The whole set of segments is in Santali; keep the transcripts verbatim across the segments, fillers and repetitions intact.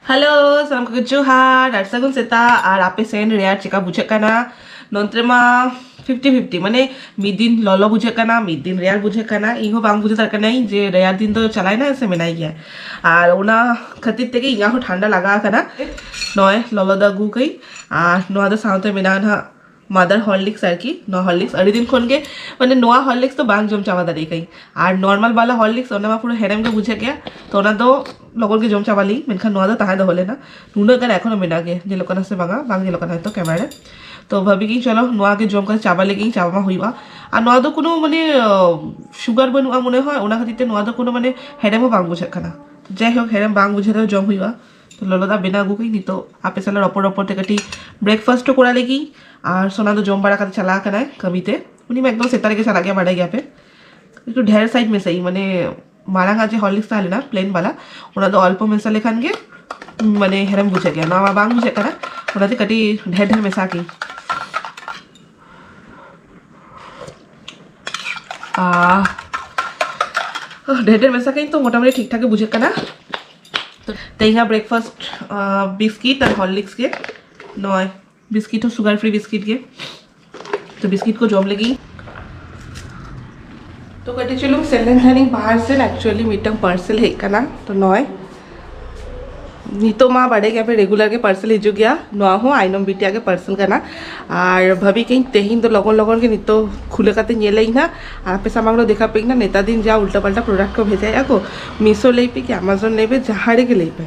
ᱦᱮᱞᱳ, ᱥᱟᱱᱟᱢ ᱠᱚᱜᱮ ᱡᱚᱦᱟᱨ ᱟᱨ ᱥᱟᱹᱜᱩᱱ ᱥᱮᱛᱟᱜ᱾ ᱟᱨ ᱟᱯᱮ ᱥᱮᱱ ᱨᱮᱭᱟᱲ ᱪᱮᱠᱟ ᱵᱩᱡᱷᱟᱹᱜ ᱠᱟᱱᱟ? ᱱᱚᱱᱛᱮ ᱢᱟ ᱯᱷᱤᱯᱴᱤ ᱯᱷᱤᱯᱴᱤ, ᱢᱟᱱᱮ ᱢᱤᱫ ᱫᱤᱱ ᱞᱚᱞᱚ ᱵᱩᱡᱷᱟᱹᱜ ᱠᱟᱱᱟ, ᱢᱤᱫ ᱫᱤᱱ ᱨᱮᱭᱟᱲ ᱵᱩᱡᱷᱟᱹᱜ ᱠᱟᱱᱟ᱾ ᱤᱧ ᱦᱚᱸ ᱵᱟᱝ ᱵᱩᱡᱷᱟᱹᱣ ᱫᱟᱲᱮᱭᱟᱜ ᱠᱟᱹᱱᱟᱹᱧ ᱡᱮ ᱨᱮᱭᱟᱲ ᱫᱤᱱ ᱫᱚ ᱪᱟᱞᱟᱣᱮᱱᱟ ᱥᱮ ᱢᱮᱱᱟᱭ ᱜᱮᱭᱟ᱾ ᱟᱨ ᱚᱱᱟ ᱠᱷᱟᱹᱛᱤᱨ ᱛᱮᱜᱮ ᱤᱧᱟᱹᱜ ᱦᱚᱸ ᱴᱷᱟᱱᱰᱟ ᱞᱟᱜᱟᱣ ᱟᱠᱟᱱᱟ᱾ ᱱᱚᱜᱼᱚᱭ ᱞᱚᱞᱚ ᱫᱟᱜ ᱟᱹᱜᱩ ᱠᱟᱹᱧ, ᱟᱨ ᱱᱚᱣᱟ ᱫᱚ ᱥᱟᱶᱛᱮ ᱢᱮᱱᱟᱜᱼᱟ ᱱᱟᱦᱟᱜ ᱢᱟᱫᱟᱨ ᱦᱚᱨᱞᱤᱠᱥ ᱟᱨᱠᱤ᱾ ᱱᱚᱣᱟ ᱦᱚᱨᱞᱤᱠᱥ ᱟᱹᱰᱤ ᱫᱤᱱ ᱠᱷᱚᱱ ᱜᱮ, ᱢᱟᱱᱮ ᱱᱚᱣᱟ ᱦᱚᱨᱞᱤᱠᱥ ᱫᱚ ᱵᱟᱝ ᱡᱚᱢ ᱪᱟᱵᱟ ᱫᱟᱲᱮᱭᱟᱜ ᱠᱟᱹᱧ᱾ ᱟᱨ ᱱᱚᱨᱢᱟᱞ ᱵᱟᱞᱟ ᱦᱚᱨᱞᱤᱠᱥ, ᱚᱱᱟ ᱢᱟ ᱯᱩᱨᱟᱹ ᱦᱮᱲᱮᱢ ᱜᱮ ᱵᱩᱡᱷᱟᱹᱜ ᱜᱮᱭᱟ, ᱛᱚ ᱚᱱᱟ ᱫᱚ ᱞᱚᱜᱚᱱ ᱜᱮ ᱡᱚᱢ ᱪᱟᱵᱟ ᱞᱮᱭ, ᱢᱮᱱᱠᱷᱟᱱ ᱱᱚᱣᱟ ᱫᱚ ᱛᱟᱦᱮᱸ ᱫᱚᱦᱚ ᱞᱮᱱᱟ᱾ ᱱᱩᱱᱟᱹᱜ ᱜᱟᱱ ᱮᱠᱷᱚᱱᱳ ᱢᱮᱱᱟᱜ ᱜᱮ, ᱧᱮᱞᱚᱜ ᱠᱟᱱᱟ ᱥᱮ ᱵᱟᱝᱟ, ᱵᱟᱝ ᱧᱮᱞᱚᱜ ᱠᱟᱱᱟ ᱦᱚᱭᱛᱳ ᱠᱮᱢᱮᱨᱟ ᱨᱮ᱾ ᱛᱚ ᱵᱷᱟᱵᱤ ᱜᱤᱧ ᱪᱚᱞᱚ ᱱᱚᱣᱟ ᱜᱮ ᱡᱚᱢ ᱠᱟᱛᱮ ᱪᱟᱵᱟ ᱞᱮᱜᱤᱧ, ᱪᱟᱵᱟ ᱢᱟ ᱦᱩᱭᱩᱜᱼᱟ᱾ ᱟᱨ ᱱᱚᱣᱟ ᱫᱚ ᱠᱳᱱᱳ ᱢᱟᱱᱮ ᱥᱩᱜᱟᱨ ᱵᱟᱹᱱᱩᱜᱼᱟ ᱢᱚᱱᱮ ᱦᱚᱭ, ᱚᱱᱟ ᱠᱷᱟᱹᱛᱤᱨ ᱛᱮ ᱱᱚᱣᱟ ᱫᱚ ᱠᱳᱱᱳ ᱢᱟᱱᱮ ᱦᱮᱲᱮᱢ ᱦᱚᱸ ᱵᱟᱝ ᱵᱩᱡᱷᱟᱹᱜ ᱠᱟᱱᱟ᱾ ᱡᱟᱭᱦᱳᱠ, ᱦᱮᱲᱮᱢ ᱵᱟᱝ ᱵᱩᱡᱷᱟᱹᱜ ᱨᱮᱦᱚᱸ ᱡᱚᱢ ᱦᱩᱭᱩᱜᱼᱟ᱾ ᱛᱚ ᱞᱚᱞᱚ ᱫᱟᱜ ᱵᱮᱱᱟᱣ ᱟᱹᱜᱩ ᱠᱟᱹᱧ, ᱱᱤᱛᱚᱜ ᱟᱯᱮ ᱥᱟᱞᱟᱜ ᱨᱚᱯᱚᱲ ᱨᱚᱯᱚᱲ ᱛᱮ ᱠᱟᱹᱴᱤᱡ ᱵᱨᱮᱠᱯᱷᱟᱥᱴ ᱦᱚᱸ ᱠᱚᱨᱟᱣ ᱞᱮᱜᱤᱧ᱾ ᱟᱨ ᱥᱳᱱᱟ ᱫᱚ ᱡᱚᱢ ᱵᱟᱲᱟ ᱠᱟᱛᱮ ᱪᱟᱞᱟᱣ ᱟᱠᱟᱱᱟᱭ ᱠᱟᱹᱢᱤ ᱛᱮ᱾ ᱩᱱᱤ ᱢᱟ ᱮᱠᱫᱚᱢ ᱥᱮᱛᱟᱜ ᱨᱮᱜᱮ ᱪᱟᱞᱟᱜ ᱜᱮᱭᱟ, ᱵᱟᱰᱟᱭ ᱜᱮᱭᱟ ᱯᱮ᱾ ᱮᱠᱴᱩ ᱰᱷᱮᱨ ᱥᱟᱭᱤᱡ ᱢᱮᱥᱟᱭᱤᱧ, ᱢᱟᱱᱮ ᱢᱟᱨᱟᱝ ᱟᱜ ᱡᱮ ᱦᱚᱨᱞᱤᱠᱥ ᱛᱟᱦᱮᱸ ᱞᱮᱱᱟ ᱯᱞᱮᱱ ᱵᱟᱞᱟ, ᱚᱱᱟ ᱫᱚ ᱚᱞᱯᱚ ᱢᱮᱥᱟ ᱞᱮᱠᱷᱟᱱ ᱜᱮ ᱢᱟᱱᱮ ᱦᱮᱲᱮᱢ ᱵᱩᱡᱷᱟᱹᱜ ᱜᱮᱭᱟ᱾ ᱱᱚᱣᱟ ᱢᱟ ᱵᱟᱝ ᱵᱩᱡᱷᱟᱹᱜ ᱠᱟᱱᱟ, ᱚᱱᱟᱛᱮ ᱠᱟᱹᱴᱤᱡ ᱰᱷᱮᱨ ᱰᱷᱮᱨ ᱢᱮᱥᱟ ᱠᱤᱧ᱾ ᱟᱦ, ᱰᱷᱮᱨ ᱰᱷᱮᱨ ᱢᱮᱥᱟ ᱠᱤᱧ ᱛᱚ ᱢᱚᱴᱟᱢᱩᱴᱤ ᱴᱷᱤᱠ ᱴᱷᱟᱠ ᱜᱮ ᱵᱩᱡᱷᱟᱹᱜ ᱠᱟᱱᱟ᱾ ᱛᱚ ᱛᱮᱦᱮᱧᱟᱜ ᱵᱨᱮᱠᱯᱷᱟᱥᱴ ᱵᱤᱥᱠᱤᱴ ᱟᱨ ᱦᱚᱨᱞᱤᱠᱥ ᱜᱮ᱾ ᱱᱚᱜᱼᱚᱭ ᱵᱤᱥᱠᱤᱴ ᱦᱚᱸ ᱥᱩᱜᱟᱨ ᱯᱷᱨᱤ ᱵᱤᱥᱠᱤᱴ ᱜᱮ᱾ ᱛᱚ ᱵᱤᱥᱠᱤᱴ ᱠᱚ ᱡᱚᱢ ᱞᱟᱹᱜᱤᱫ᱾ ᱛᱚ ᱠᱟᱹᱴᱤᱡ ᱪᱩᱞᱩᱝ ᱥᱮᱱ ᱞᱮᱱ ᱛᱟᱦᱮᱱᱤᱧ ᱵᱟᱦᱟᱨ ᱥᱮᱱ, actually ᱢᱤᱫᱴᱟᱝ ᱯᱟᱨᱥᱮᱞ ᱦᱮᱡ ᱠᱟᱱᱟ᱾ ᱛᱚ ᱱᱚᱜᱼᱚᱭ ᱱᱤᱛᱚᱜ ᱢᱟ ᱵᱟᱰᱟᱭ ᱜᱮᱭᱟ ᱯᱮ, ᱨᱮᱜᱩᱞᱟᱨ ᱜᱮ ᱯᱟᱨᱥᱮᱞ ᱦᱤᱡᱩᱜ ᱜᱮᱭᱟ᱾ ᱱᱚᱣᱟ ᱦᱚᱸ ᱟᱭᱱᱚᱢ ᱵᱤᱴᱤᱭᱟᱜ ᱜᱮ ᱯᱟᱨᱥᱮᱞ ᱠᱟᱱᱟ᱾ ᱟᱨ ᱵᱷᱟᱵᱤ ᱠᱟᱹᱧ ᱛᱮᱦᱮᱧ ᱫᱚ ᱞᱚᱜᱚᱱ ᱞᱚᱜᱚᱱ ᱜᱮ ᱱᱤᱛᱚᱜ ᱠᱷᱩᱞᱟᱹ ᱠᱟᱛᱮ ᱧᱮᱞᱟᱹᱧ ᱦᱟᱸᱜ, ᱟᱨ ᱟᱯᱮ ᱥᱟᱢᱟᱝ ᱨᱮ ᱫᱮᱠᱷᱟ ᱯᱮ ᱠᱟᱱᱟ᱾ ᱱᱮᱛᱟᱨ ᱫᱤᱱ ᱡᱟ ᱩᱞᱴᱟᱹ ᱯᱟᱞᱴᱟ ᱯᱨᱚᱰᱟᱠᱴ ᱠᱚ ᱵᱷᱮᱡᱟᱭᱮᱫᱼᱟ ᱠᱚ, ᱢᱤᱥᱳ ᱞᱟᱹᱭ ᱯᱮ ᱠᱤ ᱟᱢᱟᱡᱚᱱ ᱞᱟᱹᱭ ᱯᱮ, ᱡᱟᱦᱟᱸ ᱨᱮᱜᱮ ᱞᱟᱹᱭ ᱯᱮ,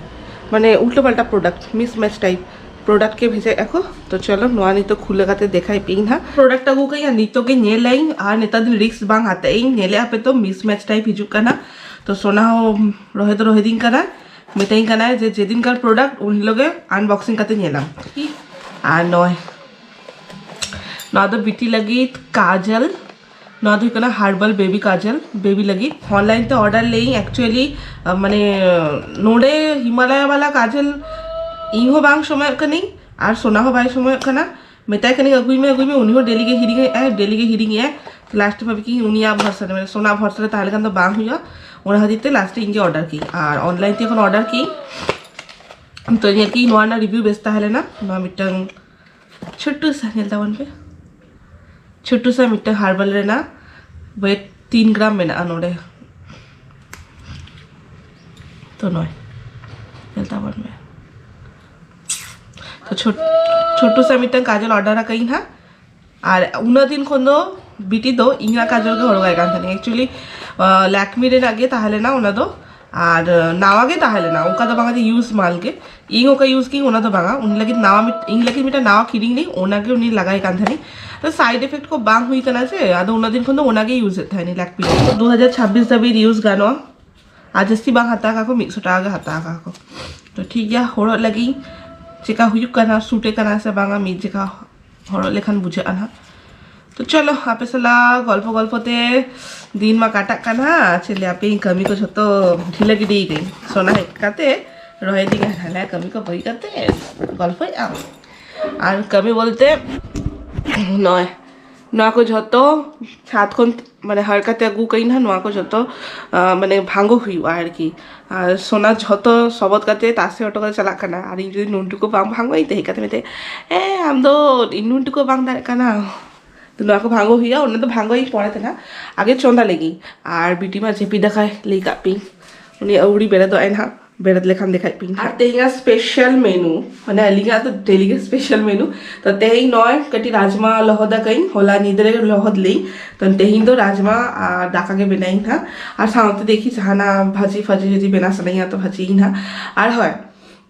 ᱢᱟᱱᱮ ᱩᱞᱴᱟᱹ ᱯᱟᱞᱴᱟ ᱯᱨᱚᱰᱟᱠᱴ, ᱢᱤᱥᱢᱮᱪ ᱴᱟᱭᱤᱯ ᱯᱨᱚᱰᱟᱠᱴ ᱜᱮ ᱵᱷᱮᱡᱟᱭᱮᱫᱼᱟ ᱠᱚ᱾ ᱛᱚ ᱪᱚᱞᱚ ᱱᱚᱣᱟ ᱱᱤᱛᱚᱜ ᱠᱷᱩᱞᱟᱹ ᱠᱟᱛᱮ ᱫᱮᱠᱷᱟᱭ ᱯᱮ ᱤᱧ ᱦᱟᱸᱜ᱾ ᱯᱨᱚᱰᱟᱠᱴ ᱟᱹᱜᱩ ᱠᱟᱜ ᱤᱧ ᱟᱨ ᱱᱤᱛᱚᱜ ᱜᱮ ᱧᱮᱞᱟᱹᱧ, ᱟᱨ ᱱᱮᱛᱟᱨ ᱫᱤᱱ ᱨᱤᱥᱠ ᱵᱟᱝ ᱦᱟᱛᱟᱣ ᱤᱧ, ᱧᱮᱞᱮᱫᱼᱟ ᱯᱮ ᱛᱚ ᱢᱤᱥᱢᱮᱪ ᱴᱟᱭᱤᱯ ᱦᱤᱡᱩᱜ ᱠᱟᱱᱟ᱾ ᱛᱚ ᱥᱳᱱᱟ ᱦᱚᱸ ᱨᱚᱦᱮ ᱫᱚ ᱨᱚᱦᱮ ᱫᱤᱧ ᱠᱟᱱᱟ, ᱢᱮᱛᱟᱹᱧ ᱠᱟᱱᱟᱭ ᱡᱮ ᱡᱮᱫᱤᱱᱠᱟᱨ ᱯᱨᱚᱰᱟᱠᱴ ᱩᱱ ᱦᱤᱞᱳᱜ ᱜᱮ ᱟᱱᱵᱚᱠᱥᱤᱝ ᱠᱟᱛᱮ ᱧᱮᱞᱟᱢ᱾ ᱟᱨ ᱱᱚᱜᱼᱚᱭ ᱱᱚᱣᱟ ᱫᱚ ᱵᱤᱴᱤ ᱞᱟᱹᱜᱤᱫ ᱠᱟᱡᱚᱞ, ᱱᱚᱣᱟ ᱫᱚ ᱦᱩᱭᱩᱜ ᱠᱟᱱᱟ ᱦᱟᱨᱵᱟᱞ ᱵᱮᱵᱤ ᱠᱟᱡᱚᱞ, ᱵᱮᱵᱤ ᱞᱟᱹᱜᱤᱫ᱾ ᱚᱱᱞᱟᱭᱤᱱ ᱛᱮ ᱚᱨᱰᱟᱨ ᱞᱮᱭᱤᱧ actually, ᱟᱸ, ᱢᱟᱱᱮ ᱱᱚᱰᱮ ᱦᱤᱢᱟᱞᱟᱭᱟ ᱵᱟᱞᱟ ᱠᱟᱡᱚᱞ ᱤᱧ ᱦᱚᱸ ᱵᱟᱝ ᱥᱚᱢᱚᱭᱚᱜ ᱠᱟᱹᱱᱟᱹᱧ ᱟᱨ ᱥᱳᱱᱟ ᱦᱚᱸ ᱵᱟᱭ ᱥᱚᱢᱚᱭᱚᱜ ᱠᱟᱱᱟ᱾ ᱢᱮᱛᱟᱭ ᱠᱟᱹᱱᱟᱹᱧ, "ᱟᱹᱜᱩᱭ ᱢᱮ, ᱟᱹᱜᱩᱭ ᱢᱮ", ᱩᱱᱤ ᱦᱚᱸ ᱰᱮᱞᱤ ᱜᱮ ᱦᱤᱲᱤᱧᱮᱫ ᱟᱭ, ᱰᱮᱞᱤ ᱜᱮ ᱦᱤᱲᱤᱧᱮᱫ ᱟᱭ᱾ ᱞᱟᱥᱴ ᱵᱷᱟᱵᱤ ᱠᱤ ᱩᱱᱤᱭᱟᱜ ᱵᱷᱚᱨᱥᱟ ᱨᱮ, ᱢᱟᱱᱮ ᱥᱳᱱᱟ ᱵᱷᱚᱨᱥᱟ ᱨᱮ ᱛᱟᱦᱮᱸ ᱞᱮᱠᱷᱟᱱ ᱫᱚ ᱵᱟᱝ ᱦᱩᱭᱩᱜᱼᱟ, ᱚᱱᱟ ᱠᱷᱟᱹᱛᱤᱨ ᱛᱮ ᱞᱟᱥᱴ ᱨᱮ ᱤᱧ ᱜᱮ ᱚᱨᱰᱟᱨ ᱠᱤᱧ᱾ ᱟᱨ ᱚᱱᱞᱟᱭᱤᱱ ᱛᱮ ᱡᱚᱠᱷᱚᱱ ᱚᱨᱰᱟᱨ ᱠᱤᱧ, ᱛᱚ ᱧᱮᱞ ᱠᱤ ᱱᱚᱣᱟ ᱨᱮᱱᱟᱜ ᱨᱤᱵᱷᱤᱭᱩ ᱵᱮᱥ ᱛᱟᱦᱮᱸ ᱞᱮᱱᱟ᱾ ᱱᱚᱣᱟ ᱢᱤᱫᱴᱟᱝ ᱪᱷᱳᱴᱩ ᱥᱟ ᱧᱮᱞ ᱛᱟᱵᱚᱱ ᱯᱮ, ᱪᱷᱳᱴᱩ ᱥᱟ ᱢᱤᱫᱴᱟᱝ ᱦᱟᱨᱵᱟᱞ ᱨᱮᱱᱟᱜ ᱣᱮᱴ ᱛᱤᱱ ᱜᱨᱟᱢ ᱢᱮᱱᱟᱜᱼᱟ ᱱᱚᱰᱮ᱾ ᱛᱚ ᱱᱚᱜᱼᱚᱭ ᱧᱮᱞ ᱛᱟᱵᱚᱱ ᱯᱮ᱾ ᱛᱚ ᱪᱷᱳᱴ- ᱪᱷᱳᱴᱩ ᱥᱟ ᱢᱤᱫᱴᱟᱝ ᱠᱟᱡᱚᱞ ᱚᱨᱰᱟᱨ ᱟᱠᱟᱫᱟᱹᱧ ᱦᱟᱸᱜ᱾ ᱟᱨ ᱩᱱᱟᱹᱜ ᱫᱤᱱ ᱠᱷᱚᱱ ᱫᱚ ᱵᱤᱴᱤ ᱫᱚ ᱤᱧᱟᱹᱜ ᱠᱟᱡᱚᱞ ᱜᱮ ᱦᱚᱨᱚᱜᱟᱭ ᱠᱟᱱ ᱛᱟᱦᱮᱱᱟ᱾ ᱮᱠᱪᱩᱭᱮᱞᱤ ᱞᱮᱠᱢᱤ ᱨᱮᱱᱟᱜ ᱜᱮ ᱛᱟᱦᱮᱸ ᱞᱮᱱᱟ ᱚᱱᱟ ᱫᱚ, ᱟᱨ ᱱᱟᱣᱟ ᱜᱮ ᱛᱟᱦᱮᱸ ᱞᱮᱱᱟ, ᱚᱱᱠᱟ ᱫᱚ ᱵᱟᱝ ᱡᱮ ᱤᱭᱩᱡᱽ ᱢᱟᱞ ᱜᱮ᱾ ᱤᱧ ᱚᱠᱟ ᱤᱭᱩᱡᱽ ᱠᱤᱧ ᱚᱱᱟ ᱫᱚ ᱵᱟᱝᱟ, ᱩᱱᱤ ᱞᱟᱹᱜᱤᱫ ᱱᱟᱣᱟ ᱢᱤᱫ- ᱤᱧ ᱞᱟᱹᱜᱤᱫ ᱢᱤᱫᱴᱟᱝ ᱱᱟᱣᱟ ᱠᱤᱨᱤᱧ ᱞᱤᱧ, ᱚᱱᱟᱜᱮ ᱩᱱᱤ ᱞᱟᱜᱟᱭ ᱠᱟᱱ ᱛᱟᱦᱮᱱᱤᱧ᱾ ᱛᱚ ᱥᱟᱭᱤᱰ ᱤᱯᱷᱮᱠᱴ ᱠᱚ ᱵᱟᱝ ᱦᱩᱭ ᱠᱟᱱᱟ ᱥᱮ, ᱟᱫᱚ ᱩᱱᱟᱹᱜ ᱫᱤᱱ ᱠᱷᱚᱱ ᱫᱚ ᱚᱱᱟᱜᱮ ᱤᱭᱩᱡᱽ ᱮᱫ ᱛᱟᱦᱮᱱᱤᱧ ᱞᱮᱠᱢᱤ ᱫᱚ᱾ ᱫᱩ ᱦᱟᱡᱟᱨ ᱪᱷᱟᱵᱵᱤᱥ ᱫᱷᱟᱹᱵᱤᱡ ᱤᱭᱩᱡᱽ ᱜᱟᱱᱚᱜᱼᱟ᱾ ᱟᱨ ᱡᱟᱹᱥᱛᱤ ᱵᱟᱝ ᱦᱟᱛᱟᱣ ᱠᱟᱜ ᱠᱚ, ᱢᱤᱫ ᱥᱚ ᱴᱟᱠᱟ ᱜᱮ ᱦᱟᱛᱟᱣ ᱠᱟᱜ ᱠᱚ᱾ ᱛᱚ ᱴᱷᱤᱠ ᱜᱮᱭᱟ, ᱦᱚᱨᱚᱜ ᱞᱟᱹᱜᱤᱫ ᱪᱮᱠᱟ ᱦᱩᱭᱩᱜ ᱠᱟᱱᱟ, ᱥᱩᱴᱮ ᱠᱟᱱᱟ ᱥᱮ ᱵᱟᱝᱟ, ᱢᱤᱫ ᱡᱮᱠᱷᱟ ᱦᱚᱨᱚᱜ ᱞᱮᱠᱷᱟᱱ ᱵᱩᱡᱷᱟᱹᱜᱼᱟ ᱱᱟᱦᱟᱜ᱾ ᱛᱚ ᱪᱚᱞᱚ, ᱟᱯᱮ ᱥᱟᱞᱟᱜ ᱜᱚᱞᱯᱚ ᱜᱚᱞᱯᱚ ᱛᱮ ᱫᱤᱱ ᱢᱟ ᱠᱟᱴᱟᱜ ᱠᱟᱱᱟ᱾ ᱪᱮᱫ ᱞᱟᱹᱭ ᱟᱯᱮ, ᱠᱟᱹᱢᱤ ᱠᱚ ᱡᱷᱚᱛᱚ ᱰᱷᱤᱞᱟᱹ ᱜᱤᱰᱤ ᱠᱟᱹᱧ᱾ ᱥᱚᱱᱟ ᱦᱮᱡ ᱠᱟᱛᱮ ᱨᱚᱦᱚᱭ ᱫᱤᱧ ᱦᱟᱱᱟ ᱠᱟᱹᱢᱤ ᱠᱚ ᱵᱟᱹᱜᱤ ᱠᱟᱛᱮ ᱜᱚᱞᱯᱚᱭᱮᱫ ᱟᱢ᱾ ᱟᱨ ᱠᱟᱹᱢᱤ ᱵᱚᱞᱛᱮ ᱱᱚᱜᱼᱚᱭ ᱱᱚᱣᱟ ᱠᱚ ᱡᱷᱚᱛᱚ ᱪᱷᱟᱫ ᱠᱷᱚᱱ ᱢᱟᱱᱮ ᱦᱟᱨ ᱠᱟᱛᱮ ᱟᱹᱜᱩ ᱠᱟᱹᱧ ᱦᱟᱸᱜ᱾ ᱱᱚᱣᱟ ᱠᱚ ᱡᱷᱚᱛᱚ ᱟᱸ, ᱢᱟᱱᱮ ᱵᱷᱟᱸᱜᱚ ᱦᱩᱭᱩᱜᱼᱟ ᱟᱨᱠᱤ᱾ ᱟᱨ ᱥᱚᱱᱟ ᱡᱷᱚᱛᱚ ᱥᱚᱵᱚᱫ ᱠᱟᱛᱮ ᱛᱟᱥᱮ ᱦᱚᱴᱚ ᱠᱟᱛᱮ ᱪᱟᱞᱟᱜ ᱠᱟᱱᱟ᱾ ᱟᱨ ᱤᱧ ᱡᱩᱫᱤ ᱱᱩᱱᱴᱩ ᱠᱚ ᱵᱟᱝ ᱵᱷᱟᱸᱜᱚᱭ ᱛᱮ ᱦᱮᱡ ᱠᱟᱛᱮ ᱢᱮᱛᱟᱭ, "ᱮ, ᱟᱢ ᱫᱚ ᱤᱧ ᱱᱩᱱᱴᱩ ᱠᱚ ᱵᱟᱝ ᱫᱟᱲᱮᱭᱟᱜ ᱠᱟᱱᱟ?" ᱛᱚ ᱱᱚᱣᱟ ᱠᱚ ᱵᱷᱟᱸᱜᱚ ᱦᱩᱭᱩᱜᱼᱟ, ᱚᱱᱟ ᱫᱚ ᱵᱷᱟᱸᱜᱚᱭᱤᱧ ᱯᱚᱨᱮ ᱛᱮ ᱱᱟᱜ᱾ ᱟᱜᱮ ᱪᱚᱸᱫᱟ ᱞᱮᱜᱤᱧ᱾ ᱟᱨ ᱵᱤᱴᱤ ᱢᱟ ᱡᱟᱹᱯᱤᱫ ᱫᱟᱠᱟᱭ ᱞᱟᱹᱭ ᱠᱟᱜ ᱯᱮ, ᱩᱱᱤ ᱟᱹᱣᱲᱤ ᱵᱮᱨᱮᱫᱚᱜ ᱟᱭ ᱱᱟᱦᱟᱜ, ᱵᱮᱨᱮᱫ ᱞᱮᱠᱷᱟᱱ ᱫᱮᱠᱷᱟᱭ ᱯᱮ ᱱᱟᱦᱟᱜ᱾ ᱟᱨ ᱛᱮᱦᱮᱧᱟᱜ ᱥᱯᱮᱥᱟᱞ ᱢᱮᱱᱩ, ᱢᱟᱱᱮ ᱟᱹᱞᱤᱧᱟᱜ ᱫᱚ ᱰᱮᱞᱤ ᱜᱮ ᱥᱯᱮᱥᱟᱞ ᱢᱮᱱᱩ᱾ ᱛᱚ ᱛᱮᱦᱮᱧ ᱱᱚᱜᱼᱚᱭ ᱠᱟᱹᱴᱤᱡ ᱨᱟᱡᱽᱢᱟ ᱞᱚᱦᱚᱫ ᱟᱠᱟᱫᱟᱹᱧ, ᱦᱚᱞᱟ ᱧᱤᱫᱟᱹ ᱨᱮ ᱞᱚᱦᱚᱫ ᱞᱮᱧ᱾ ᱛᱚ ᱛᱮᱦᱮᱧ ᱫᱚ ᱨᱟᱡᱽᱢᱟ ᱟᱨ ᱫᱟᱠᱟ ᱜᱮ ᱵᱮᱱᱟᱭᱤᱧ ᱱᱟᱦᱟᱜ᱾ ᱟᱨ ᱥᱟᱶᱛᱮ ᱫᱮᱠᱷᱤ ᱡᱟᱦᱟᱱᱟᱜ ᱵᱷᱟᱹᱡᱤ ᱯᱷᱟᱹᱡᱤ ᱡᱩᱫᱤ ᱵᱮᱱᱟᱣ ᱥᱟᱱᱟᱧᱟ ᱛᱚ ᱵᱷᱟᱹᱡᱤᱭᱤᱧ ᱱᱟᱦᱟᱜ᱾ ᱟᱨ ᱦᱳᱭ,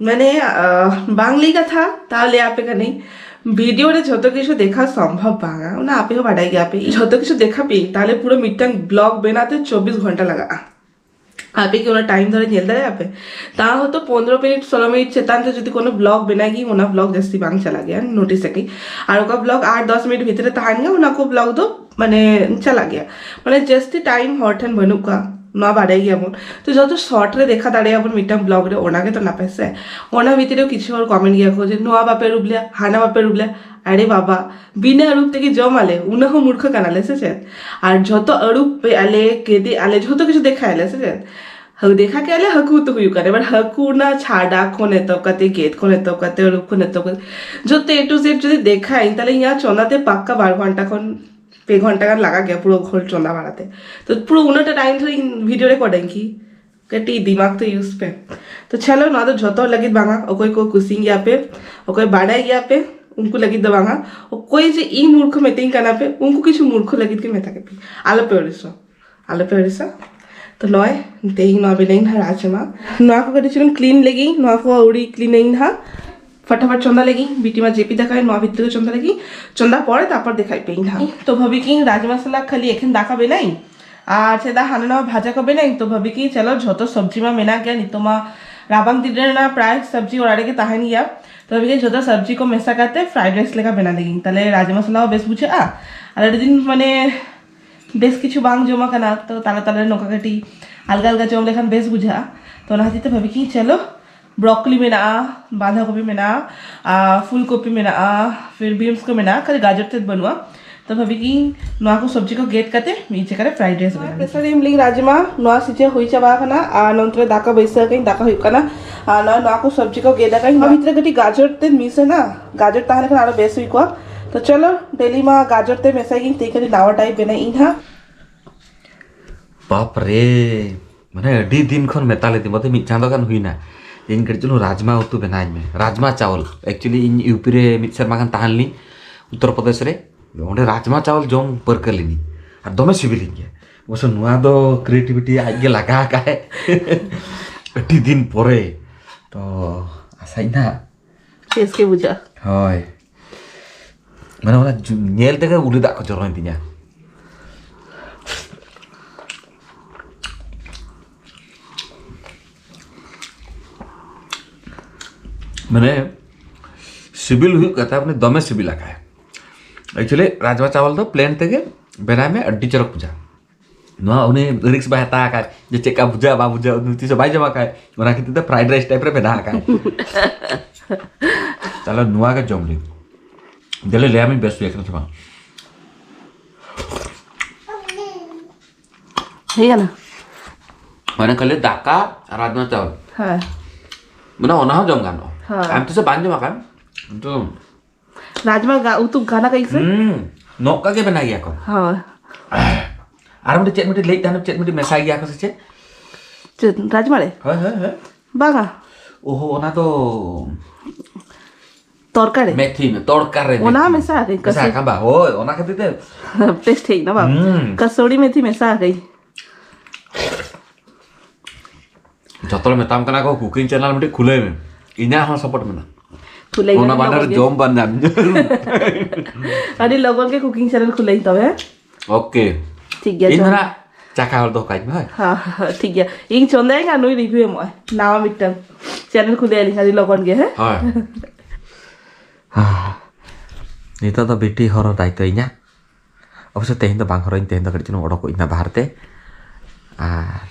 ᱢᱟᱱᱮ, ᱟᱦ, ᱵᱟᱝ ᱞᱟᱹᱭ ᱠᱟᱛᱷᱟ, ᱛᱟᱣ ᱞᱟᱹᱭ ᱟᱯᱮ ᱠᱟᱹᱱᱟᱹᱧ, ᱵᱷᱤᱰᱤᱭᱳ ᱨᱮ ᱡᱷᱚᱛᱚ ᱠᱤᱪᱷᱩ ᱫᱮᱠᱷᱟᱣ ᱥᱚᱢᱵᱷᱚᱵ ᱵᱟᱝᱟ, ᱚᱱᱟ ᱟᱯᱮ ᱦᱚᱸ ᱵᱟᱰᱟᱭ ᱜᱮᱭᱟᱯᱮ᱾ ᱡᱷᱚᱛᱚ ᱠᱤᱪᱷᱩ ᱫᱮᱠᱷᱟᱣ ᱯᱮ, ᱛᱟᱦᱞᱮ ᱯᱩᱨᱟᱹ ᱢᱤᱫᱴᱟᱝ ᱵᱞᱚᱜ ᱵᱮᱱᱟᱣ ᱛᱮ ᱪᱚᱵᱵᱤᱥ ᱜᱷᱚᱱᱴᱟ ᱞᱟᱜᱟᱜᱼᱟ᱾ ᱟᱯᱮ ᱠᱤ ᱚᱱᱟ ᱴᱟᱭᱤᱢ ᱫᱷᱚᱨᱮ ᱧᱮᱞ ᱫᱟᱲᱮᱭᱟᱜᱼᱟ ᱯᱮ? ᱛᱟᱣ ᱦᱚᱭᱛᱳ ᱯᱚᱱᱨᱚ ᱢᱤᱱᱤᱴ, ᱥᱳᱞᱳ ᱢᱤᱱᱤᱴ ᱪᱮᱛᱟᱱ ᱨᱮ ᱡᱩᱫᱤ ᱠᱳᱱᱳ ᱵᱞᱚᱜ ᱵᱮᱱᱟᱣ ᱜᱮ, ᱚᱱᱟ ᱵᱞᱚᱜ ᱡᱟᱹᱥᱛᱤ ᱵᱟᱝ ᱪᱟᱞᱟᱜ ᱜᱮᱭᱟ, ᱱᱳᱴᱤᱥ ᱟᱠᱟᱫᱟᱹᱧ᱾ ᱟᱨ ᱚᱠᱟ ᱵᱞᱚᱜ ᱟᱴ ᱫᱚᱥ ᱢᱤᱱᱤᱴ ᱵᱷᱤᱛᱨᱤ ᱨᱮ ᱛᱟᱦᱮᱱ ᱜᱮᱭᱟ, ᱚᱱᱟ ᱠᱚ ᱵᱞᱚᱜ ᱫᱚ ᱢᱟᱱᱮ ᱪᱟᱞᱟᱜ ᱜᱮᱭᱟ᱾ ᱢᱟᱱᱮ ᱡᱟᱹᱥᱛᱤ ᱴᱟᱭᱤᱢ ᱦᱚᱲ ᱴᱷᱮᱱ ᱵᱟᱹᱱᱩᱜ ᱠᱚᱣᱟ, ᱱᱚᱣᱟ ᱵᱟᱰᱟᱭ ᱜᱮᱭᱟᱵᱚᱱ᱾ ᱛᱚ ᱡᱚᱛᱚ ᱥᱚᱨᱴ ᱨᱮ ᱫᱮᱠᱷᱟ ᱫᱟᱲᱮᱭᱟᱜᱼᱟ ᱵᱚᱱ ᱢᱤᱫᱴᱟᱝ ᱵᱞᱚᱜ ᱨᱮ, ᱚᱱᱟ ᱜᱮᱛᱚ ᱱᱟᱯᱟᱭ ᱥᱮ᱾ ᱚᱱᱟ ᱵᱷᱤᱛᱨᱤ ᱨᱮ ᱠᱤᱪᱷᱩ ᱦᱚᱲ ᱠᱚᱢᱮᱱᱴ ᱜᱮᱭᱟ ᱠᱚ ᱡᱮ, "ᱱᱚᱣᱟ ᱵᱟᱯᱮ ᱟᱹᱨᱩᱵ ᱞᱮᱭᱟ, ᱦᱟᱱᱟ ᱵᱟᱯᱮ ᱟᱹᱨᱩᱵ ᱞᱮᱭᱟ᱾" ᱟᱨᱮ ᱵᱟᱵᱟ, ᱵᱤᱱᱟᱹ ᱟᱹᱨᱩᱵ ᱛᱮᱜᱮ ᱡᱚᱢ ᱟᱞᱮ, ᱩᱱᱟᱹᱜ ᱦᱚᱸ ᱢᱩᱨᱠᱷᱟᱹ ᱠᱟᱱᱟᱞᱮ ᱥᱮ ᱪᱮᱫ? ᱟᱨ ᱡᱷᱚᱛᱚ ᱟᱹᱨᱩᱵ ᱯᱮ ᱟᱞᱮ, ᱠᱮᱫᱮ ᱟᱞᱮ, ᱡᱷᱚᱛᱚ ᱠᱤᱪᱷᱩ ᱫᱮᱠᱷᱟᱭ ᱟᱞᱮ ᱥᱮ ᱪᱮᱫ? ᱦᱟᱹᱠᱩ ᱫᱮᱠᱷᱟ ᱠᱮᱫ ᱞᱮ, ᱦᱟᱹᱠᱩ ᱩᱛᱩ ᱦᱩᱭᱩᱜ ᱠᱟᱱᱟ᱾ ᱮᱵᱟᱨ ᱦᱟᱹᱠᱩ ᱚᱱᱟ ᱪᱷᱟᱰᱟ ᱠᱷᱚᱱ ᱮᱛᱚᱦᱚᱵ ᱠᱟᱛᱮ, ᱜᱮᱫ ᱠᱷᱚᱱ ᱮᱛᱚᱦᱚᱵ ᱠᱟᱛᱮ, ᱟᱹᱨᱩᱵ ᱠᱷᱚᱱ ᱮᱛᱚᱦᱚᱵ ᱠᱟᱛᱮ, ᱡᱚᱛᱚ A to Z ᱡᱩᱫᱤ ᱫᱮᱠᱷᱟᱭᱟᱹᱧ, ᱛᱟᱦᱞᱮ ᱤᱧᱟᱹᱜ ᱪᱚᱸᱫᱟ ᱛᱮ ᱯᱟᱠᱠᱟ ᱵᱟᱨ ᱜᱷᱚᱱᱴᱟ ᱠᱷᱚᱱ ᱯᱮ ᱜᱷᱚᱱᱴᱟ ᱜᱟᱱ ᱞᱟᱜᱟᱜ ᱜᱮᱭᱟ ᱯᱩᱨᱟᱹ ᱜᱷᱚᱨ ᱪᱚᱸᱫᱟ ᱵᱟᱲᱟᱛᱮ᱾ ᱛᱚ ᱯᱩᱨᱟᱹ ᱩᱱᱟᱹᱜ ᱴᱟ ᱴᱟᱭᱤᱢ ᱫᱷᱚᱨᱮ ᱤᱧ ᱵᱷᱤᱰᱤᱭᱳ ᱨᱮᱠᱚᱨᱰ ᱟᱹᱧ ᱠᱤ? ᱠᱟᱹᱴᱤᱡ ᱫᱤᱢᱟᱜᱽ ᱛᱚ ᱤᱭᱩᱡᱽ ᱯᱮ᱾ ᱛᱚ ᱪᱚᱞᱚ, ᱱᱚᱣᱟ ᱫᱚ ᱡᱷᱚᱛᱚ ᱦᱚᱲ ᱞᱟᱹᱜᱤᱫ ᱵᱟᱝᱟ᱾ ᱚᱠᱚᱭ ᱠᱚ ᱠᱩᱥᱤᱭᱟᱜ ᱜᱮᱭᱟ ᱯᱮ, ᱚᱠᱚᱭ ᱵᱟᱰᱟᱭ ᱜᱮᱭᱟ ᱯᱮ, ᱩᱱᱠᱩ ᱞᱟᱹᱜᱤᱫ ᱫᱚ ᱵᱟᱝᱟ᱾ ᱚᱠᱚᱭ ᱡᱮ ᱤᱧ ᱢᱩᱨᱠᱷᱚ ᱢᱤᱛᱟᱹᱧ ᱠᱟᱱᱟ ᱯᱮ, ᱩᱱᱠᱩ ᱠᱤᱪᱷᱩ ᱢᱩᱨᱠᱷᱚ ᱞᱟᱹᱜᱤᱫ ᱜᱮ ᱢᱮᱛᱟ ᱠᱮᱫ ᱯᱮ᱾ ᱟᱞᱚᱯᱮ ᱟᱹᱲᱤᱥᱚᱜ, ᱟᱞᱚᱯᱮ ᱟᱹᱲᱤᱥᱚᱜ᱾ ᱛᱚ ᱱᱚᱜᱼᱚᱭ ᱛᱮᱦᱮᱧ ᱱᱚᱣᱟ ᱵᱮᱱᱟᱣ ᱤᱧ ᱦᱟᱸᱜ ᱨᱟᱡᱽᱢᱟ᱾ ᱱᱚᱣᱟ ᱠᱚ ᱠᱟᱹᱴᱤᱡ ᱪᱩᱞᱩᱝ ᱠᱞᱤᱱ ᱞᱮᱜᱤᱧ, ᱱᱚᱣᱟ ᱠᱚ ᱟᱹᱣᱲᱤ ᱠᱞᱤᱱ ᱟᱹᱧ ᱦᱟᱸᱜ᱾ ᱯᱷᱟᱴᱟᱯᱷᱟᱴ ᱪᱚᱸᱫᱟ ᱞᱮᱜᱤᱧ, ᱵᱤᱴᱤ ᱢᱟ ᱡᱮᱯᱤ ᱫᱟᱠᱟᱭ, ᱱᱚᱣᱟ ᱵᱷᱤᱛᱨᱤ ᱨᱮ ᱪᱚᱸᱫᱟ ᱞᱮᱜᱤᱧ᱾ ᱪᱚᱸᱫᱟ ᱯᱚᱨᱮ ᱛᱟᱨᱯᱚᱨ ᱫᱮᱠᱷᱟᱭ ᱯᱮ ᱤᱧ ᱦᱟᱸᱜ᱾ ᱛᱚ ᱵᱷᱟᱵᱤ ᱠᱤᱧ ᱨᱟᱡᱽᱢᱟ ᱥᱟᱞᱟᱜ ᱠᱷᱟᱹᱞᱤ ᱮᱠᱷᱮᱱ ᱫᱟᱠᱟ ᱵᱮᱱᱟᱣ ᱤᱧ, ᱟᱨ ᱪᱮᱫᱟᱜ ᱦᱟᱱᱟ ᱱᱟᱣᱟ ᱵᱷᱟᱡᱟ ᱠᱚ ᱵᱮᱱᱟᱣ ᱤᱧ᱾ ᱛᱚ ᱵᱷᱟᱵᱤ ᱠᱤᱧ ᱪᱚᱞᱚ ᱡᱷᱚᱛᱚ ᱥᱚᱵᱽᱡᱤ ᱢᱟ ᱢᱮᱱᱟᱜ ᱜᱮᱭᱟ, ᱱᱤᱛᱚᱜ ᱢᱟ ᱨᱟᱵᱟᱝ ᱫᱤᱱ ᱨᱮᱱᱟᱜ ᱯᱨᱟᱭ ᱥᱚᱵᱽᱡᱤ ᱚᱲᱟᱜ ᱨᱮᱜᱮ ᱛᱟᱦᱮᱱ ᱜᱮᱭᱟ᱾ ᱛᱚ ᱵᱷᱟᱵᱤ ᱠᱤᱧ ᱡᱷᱚᱛᱚ ᱥᱚᱵᱽᱡᱤ ᱠᱚ ᱢᱮᱥᱟ ᱠᱟᱛᱮ ᱯᱷᱨᱟᱭᱰ ᱨᱟᱭᱤᱥ ᱞᱮᱠᱟ ᱵᱮᱱᱟᱣ ᱞᱮᱜᱤᱧ, ᱛᱟᱦᱞᱮ ᱨᱟᱡᱽᱢᱟ ᱥᱟᱞᱟᱜ ᱦᱚᱸ ᱵᱮᱥ ᱵᱩᱡᱷᱟᱹᱜᱼᱟ᱾ ᱟᱨ ᱟᱹᱰᱤ ᱫᱤᱱ ᱢᱟᱱᱮ ᱵᱮᱥ ᱠᱤᱪᱷᱩ ᱵᱟᱝ ᱡᱚᱢ ᱟᱠᱟᱱᱟ, ᱛᱚ ᱛᱟᱞᱟ ᱛᱟᱞᱟ ᱨᱮ ᱱᱚᱝᱠᱟ ᱠᱟᱹᱴᱤᱡ ᱟᱞᱜᱟ ᱟᱞᱜᱟ ᱡᱚᱢ ᱞᱮᱠᱷᱟᱱ ᱵᱮᱥ ᱵᱩᱡᱷᱟᱹᱜᱼᱟ᱾ ᱛᱚ ᱚᱱᱟ ᱠᱷᱟᱹᱛᱤᱨ ᱛᱮ ᱵᱷᱟᱵᱤ ᱠᱤᱧ ᱪᱚᱞᱚ ᱵᱨᱚᱠᱞᱤ ᱢᱮᱱᱟᱜᱼᱟ, ᱵᱟᱸᱫᱷᱟ ᱠᱚᱯᱤ ᱢᱮᱱᱟᱜᱼᱟ, ᱟᱨ ᱯᱷᱩᱞ ᱠᱚᱯᱤ ᱢᱮᱱᱟᱜᱼᱟ, ᱯᱷᱤᱨ ᱵᱤᱱᱥ ᱠᱚ ᱢᱮᱱᱟᱜᱼᱟ, ᱠᱷᱟᱹᱞᱤ ᱜᱟᱡᱚᱨ ᱛᱮᱫ ᱵᱟᱹᱱᱩᱜᱼᱟ᱾ ᱛᱚ ᱵᱷᱟᱵᱤ ᱠᱤᱧ ᱱᱚᱣᱟ ᱠᱚ ᱥᱚᱵᱽᱡᱤ ᱠᱚ ᱜᱮᱫ ᱠᱟᱛᱮ ᱢᱤᱫ ᱡᱟᱭᱜᱟ ᱨᱮ ᱯᱷᱨᱟᱭᱰ ᱨᱟᱭᱤᱥ ᱵᱮᱱᱟᱣ ᱞᱮᱜᱤᱧ᱾ ᱯᱨᱮᱥᱟᱨ ᱨᱮ ᱮᱢ ᱞᱮᱜᱤᱧ ᱨᱟᱡᱽᱢᱟ, ᱱᱚᱣᱟ ᱥᱤᱡᱮ ᱦᱩᱭ ᱪᱟᱵᱟ ᱟᱠᱟᱱᱟ᱾ ᱟᱨ ᱱᱚᱱᱛᱮ ᱨᱮ ᱫᱟᱠᱟ ᱵᱟᱹᱭᱥᱟᱹᱣ ᱟᱠᱟᱧ, ᱫᱟᱠᱟ ᱦᱩᱭᱩᱜ ᱠᱟᱱᱟ᱾ ᱟᱨ ᱱᱚᱣᱟ, ᱱᱚᱣᱟ ᱠᱚ ᱥᱚᱵᱽᱡᱤ ᱠᱚ ᱜᱮᱫ ᱟᱠᱟᱧ, ᱱᱚᱣᱟ ᱵᱷᱤᱛᱨᱤ ᱨᱮ ᱠᱟᱹᱴᱤᱡ ᱜᱟᱡᱚᱨ ᱛᱮᱫ ᱢᱤᱥ ᱮᱱᱟ, ᱜᱟᱡᱚᱨ ᱛᱟᱦᱮᱸ ᱞᱮᱠᱷᱟᱱ ᱟᱨᱚ ᱵᱮᱥ ᱦᱩᱭ ᱠᱚᱜᱼᱟ᱾ ᱛᱚ ᱪᱚᱞᱚ, ᱰᱮᱞᱤ ᱢᱟ ᱜᱟᱡᱚᱨ ᱛᱮ ᱢᱮᱥᱟᱭ ᱜᱤᱧ, ᱛᱮᱦᱮᱧ ᱠᱟᱹᱴᱤᱡ ᱱᱟᱣᱟ ᱴᱟᱭᱤᱯ ᱵᱮᱱᱟᱣ ᱤᱧ ᱦᱟᱸᱜ᱾ ᱵᱟᱯ ᱨᱮ, ᱢᱟᱱᱮ ᱟᱹᱰᱤ ᱫᱤᱱ ᱠᱷᱚᱱ ᱢᱮᱛᱟ ᱞᱮᱫᱤᱧ, ᱵᱚᱞᱛᱮ ᱢᱤᱫ ᱪᱟᱸᱫᱚ ᱜᱟᱱ ᱦᱩᱭᱱᱟ, ᱤᱧ ᱠᱟᱹᱴᱤᱡ ᱪᱩᱞᱩᱝ ᱨᱟᱡᱽᱢᱟ ᱩᱛᱩ ᱵᱮᱱᱟᱣ ᱤᱧ ᱢᱮ, ᱨᱟᱡᱽᱢᱟ ᱪᱟᱣᱚᱞ᱾ Actually ᱤᱧ ᱤᱭᱩ ᱯᱤ ᱨᱮ ᱢᱤᱫ ᱥᱮᱨᱢᱟ ᱜᱟᱱ ᱛᱟᱦᱮᱸ ᱞᱤᱧ, ᱩᱛᱛᱚᱨ ᱯᱨᱚᱫᱮᱥ ᱨᱮ᱾ ᱚᱸᱰᱮ ᱨᱟᱡᱽᱢᱟ ᱪᱟᱣᱚᱞ ᱡᱚᱢ ᱯᱟᱹᱨᱠᱟᱹ ᱞᱤᱱᱟᱹᱧ, ᱟᱨ ᱫᱚᱢᱮ ᱥᱤᱵᱤᱞᱤᱧ ᱜᱮᱭᱟ᱾ ᱚᱵᱚᱥᱥᱚ ᱱᱚᱣᱟ ᱫᱚ ᱠᱨᱤᱭᱮᱴᱤᱵᱷᱤᱴᱤ ᱟᱡ ᱜᱮ ᱞᱟᱜᱟ ᱟᱠᱟᱫ ᱟᱹᱰᱤ ᱫᱤᱱ ᱯᱚᱨᱮ᱾ ᱛᱚ ᱟᱥᱟᱧ ᱱᱟᱦᱟᱜ ᱵᱮᱥ ᱜᱮ ᱵᱩᱡᱷᱟᱹᱜᱼᱟ᱾ ᱦᱳᱭ, ᱢᱟᱱᱮ ᱚᱱᱟ ᱡᱩ-, ᱧᱮᱞ ᱛᱮᱜᱮ ᱩᱞᱤ ᱫᱟᱜ ᱠᱚ ᱡᱚᱨᱚᱭᱮᱱ ᱛᱤᱧᱟ᱾ ᱢᱟᱱᱮ ᱥᱤᱵᱤᱞ ᱦᱩᱭᱩᱜ ᱠᱟᱛᱷᱟ, ᱢᱟᱱᱮ ᱫᱚᱢᱮ ᱥᱤᱵᱤᱞ ᱟᱠᱟᱭ᱾ Actually ᱨᱟᱡᱽᱢᱟ ᱪᱟᱣᱟᱞ ᱫᱚ ᱯᱞᱮᱱ ᱛᱮᱜᱮ ᱵᱮᱱᱟᱣ ᱢᱮ, ᱟᱹᱰᱤ ᱪᱚᱨᱚᱠ ᱵᱩᱡᱷᱟᱹᱜᱼᱟ᱾ ᱱᱚᱣᱟ ᱩᱱᱤ ᱨᱤᱠᱥ ᱵᱟᱭ ᱦᱟᱛᱟᱣ ᱟᱠᱟᱫ ᱡᱮ ᱪᱮᱫ ᱞᱮᱠᱟ ᱵᱩᱡᱷᱟᱹᱜᱼᱟ ᱵᱟᱝ ᱵᱩᱡᱷᱟᱹᱜᱼᱟ, ᱩᱱᱤ ᱛᱤᱥ ᱦᱚᱸ ᱵᱟᱭ ᱡᱚᱢ ᱟᱠᱟᱫ᱾ ᱚᱱᱟ ᱠᱷᱟᱹᱛᱤᱨ ᱛᱮ ᱯᱷᱨᱟᱭᱤᱰ ᱨᱟᱭᱤᱥ ᱴᱟᱭᱤᱯ ᱨᱮ ᱵᱮᱱᱟᱣ ᱟᱠᱟᱫ᱾ ᱛᱟᱦᱞᱮ ᱱᱚᱣᱟ ᱜᱮ ᱡᱚᱢ ᱞᱟᱹᱜᱤᱫ᱾ ᱫᱮᱞᱮ ᱞᱟᱹᱭᱟᱢᱤᱧ ᱵᱮᱥ ᱦᱩᱭ ᱟᱠᱟᱱᱟ ᱥᱮ ᱵᱟᱝ᱾ ᱦᱩᱭ ᱮᱱᱟ᱾ ᱢᱟᱱᱮ ᱠᱷᱟᱹᱞᱤ ᱫᱟᱠᱟ ᱟᱨ ᱨᱟᱡᱽᱢᱟ ᱪᱟᱣᱟᱞ᱾ ᱦᱮᱸ᱾ ᱢᱟᱱᱮ ᱚᱱᱟ ᱦᱚᱸ ᱡᱚᱢ ᱜᱟᱱᱚᱜᱼᱟ᱾ ᱦᱮᱸ᱾ ᱟᱢ ᱛᱤᱥ ᱦᱚᱸ ᱵᱟᱝ ᱡᱚᱢ ᱟᱠᱟᱫ? ᱠᱤᱱᱛᱩ ᱨᱟᱡᱽᱢᱟ ᱜᱟ- ᱩᱛᱩ ᱜᱟᱱᱟ ᱠᱟᱹᱧ ᱥᱮ? ᱦᱩᱸ, ᱱᱚᱝᱠᱟ ᱜᱮ ᱵᱮᱱᱟᱣ ᱜᱮᱭᱟ ᱠᱚ᱾ ᱦᱳᱭ᱾ ᱟᱨ ᱢᱤᱫᱴᱮᱡ ᱪᱮᱫ ᱢᱤᱫᱴᱮᱡ ᱞᱟᱹᱭᱮᱫ ᱛᱟᱦᱮᱱ, ᱪᱮᱫ ᱢᱤᱫᱴᱮᱡ ᱢᱮᱥᱟᱭ ᱜᱮᱭᱟ ᱠᱚ ᱥᱮ ᱪᱮᱫ? ᱪᱮᱫ, ᱨᱟᱡᱽᱢᱟ ᱨᱮ? ᱦᱳᱭ, ᱦᱳᱭ, ᱦᱳᱭ᱾ ᱵᱟᱝᱟ᱾ ᱳᱦᱳ, ᱚᱱᱟ ᱫᱚ ᱛᱚᱨᱠᱟᱨᱤ᱾ ᱢᱮᱛᱷᱤ, ᱛᱚᱲᱠᱟ ᱨᱮ ᱚᱱᱟ ᱢᱮᱛᱷᱤ᱾ ᱢᱮᱥᱟ ᱟᱠᱟᱫ ᱢᱮᱥᱟ ᱠᱟᱹᱥᱤ᱾ ᱟᱠᱟᱫ ᱵᱟ? ᱦᱳᱭ, ᱚᱱᱟ ᱠᱷᱟᱹᱛᱤᱨ ᱛᱮ᱾ ᱴᱮᱥᱴ ᱦᱮᱡ ᱮᱱᱟ ᱵᱟᱝ? ᱦᱩᱸ᱾ ᱠᱟᱥᱩᱨᱤ ᱢᱮᱛᱷᱤ ᱢᱮᱥᱟ ᱟᱠᱟᱫ᱾ ᱡᱚᱛᱚ ᱦᱚᱲ ᱢᱮᱛᱟᱢ ᱠᱟᱱᱟ ᱠᱚ, ᱠᱩᱠᱤᱝ ᱪᱮᱱᱮᱞ ᱢᱤᱫᱴᱤᱡ ᱠᱷᱩᱞᱟᱹᱭ ᱢᱮ᱾ ᱤᱧᱟᱹᱜ ᱦᱚᱸ ᱥᱟᱯᱳᱨᱴ ᱢᱮᱱᱟᱜᱼᱟ᱾ ᱠᱷᱩᱞᱟᱹᱭ ᱚᱱᱟ ᱟᱹᱰᱤ ᱵᱟᱱᱟᱨ ᱞᱚᱜᱚᱱ ᱜᱮ᱾ ᱡᱚᱢ ᱵᱟᱱᱟᱨ᱾ ᱟᱹᱰᱤ ᱞᱚᱜᱚᱱ ᱜᱮ ᱠᱩᱠᱤᱝ ᱪᱮᱱᱮᱞ ᱠᱷᱩᱞᱟᱹᱭ ᱛᱟᱵᱮ, ᱦᱮᱸ? ᱳᱠᱮ᱾ ᱴᱷᱤᱠ ᱜᱮᱭᱟ, ᱤᱧ ᱡᱚᱢ᱾ ᱫᱚ ᱱᱟᱜ ᱪᱟᱠᱷᱟ ᱦᱚᱲ ᱫᱚ ᱠᱟᱹᱧ ᱢᱮ, ᱦᱳᱭ᱾ ᱦᱮᱸ, ᱦᱮᱸ, ᱴᱷᱤᱠ ᱜᱮᱭᱟ᱾ ᱤᱧ ᱪᱚᱸᱫᱟᱭᱟᱹᱧ ᱟᱨ ᱱᱩᱭ ᱨᱤᱵᱷᱤᱭᱩ ᱮᱢᱚᱜᱼᱟᱭ᱾ ᱱᱟᱣᱟ ᱢᱤᱫᱴᱟᱝ ᱪᱮᱱᱮᱞ ᱠᱷᱩᱞᱟᱹᱭ ᱟᱹᱞᱤᱧ ᱟᱹᱰᱤ ᱞᱚᱜᱚᱱ ᱜᱮ, ᱦᱮᱸ? ᱦᱳᱭ᱾ ᱱᱤᱛᱚᱜ ᱫᱚ ᱵᱤᱴᱤ ᱦᱚᱨᱚ ᱫᱟᱭᱤᱛᱛᱚ ᱤᱧᱟᱹᱜ᱾ ᱚᱵᱚᱥᱥᱳᱭ ᱛᱮᱦᱮᱧ ᱫᱚ ᱵᱟᱝ ᱦᱚᱨᱚᱧ, ᱛᱮᱦᱮᱧ ᱫᱚ ᱠᱟᱹᱴᱤᱡ ᱪᱩᱞᱩᱝ ᱚᱰᱚᱠᱚᱜ ᱤᱧ ᱱᱟᱜ ᱵᱟᱦᱨᱮ ᱛᱮ᱾ ᱟᱨ